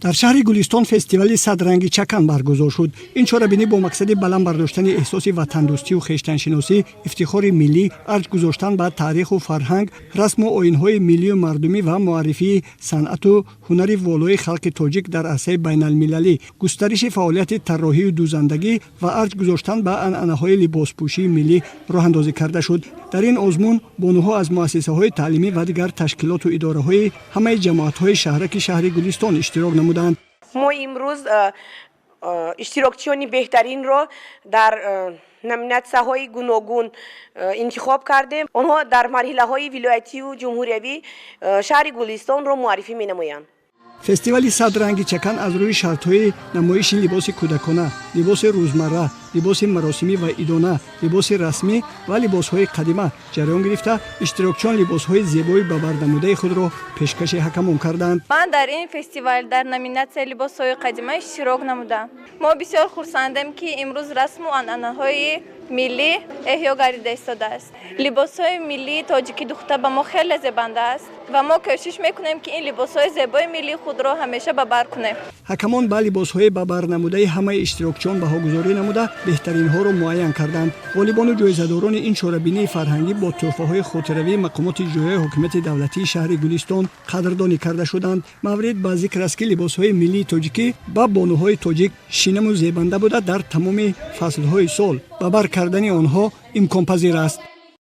Дар шаҳри Гулистон фестивали «Садранги чакан» баргузор шуд. Ин чорабинӣ бо мақсади баланд бардоштани эҳсоси ватандӯстию хештаншиносӣ, ифтихори миллӣ, арҷ гузоштан ба таъриху фарҳанг, расму оинҳои миллию мардумӣ ва муаррифии санъату ҳунари волои халқи тоҷик дар арсаи байналмилалӣ, густариши фаъолияти тарроҳию дӯзандагӣ ва арҷ гузоштан ба анъанаҳои либоспӯшии миллӣ роҳандозӣ карда шуд. Дар ин озмун бонуҳо аз муассисаҳои таълимӣ ва дигар ташкилоту идораҳои ҳамаи ҷамоатҳои шаҳраки шаҳри Гулистон иштирок намуданд. Мо имрӯз иштирокчиёни беҳтаринро дар номинатсияҳои гуногун интихоб кардем. Онҳо дар марҳилаҳои вилоятию ҷумҳуриявӣ шаҳри Гулистонро муаррифӣ менамоянд. Фестивали «Садранги чакан» аз рӯи шартҳои намоиши либоси кӯдакона, либоси рӯзмарра, либоси маросимӣ ва идона, либоси расмӣ ва либосҳои қадима ҷараён гирифта, иштирокчиён либосҳои зебои бабарнамудаи худро пешкаши ҳакамон карданд. Ман дар ин фестивал дар номинатсияи либосҳои қадима иштирок намудам. Мо бисёр хурсандем, ки имрӯз расму анъанаҳои миллӣ эҳё гардида истодааст. Либосҳои миллии тоҷикӣ духта ба мо хеле зебанда аст ва мо кӯшиш мекунем, ки ин либосҳои зебои миллии худро ҳамеша ба бар кунем. Ҳакамон ба либосҳои бабарнамудаи ҳамаи иштирокчиён баҳогузорӣ намуда, беҳтаринҳоро муайян карданд. Ғолибону ҷоизадорони ин чорабинии фарҳангӣ бо тӯҳфаҳои хотиравии мақомоти иҷроияи ҳокимияти давлатии шаҳри Гулистон қадрдонӣ карда шуданд. Маврид ба зикр аст, ки либосҳои миллии тоҷикӣ ба бонуҳои тоҷик шинаму зебанда буда, дар тамоми фаслҳои сол ба бар кардани онҳо имконпазир аст.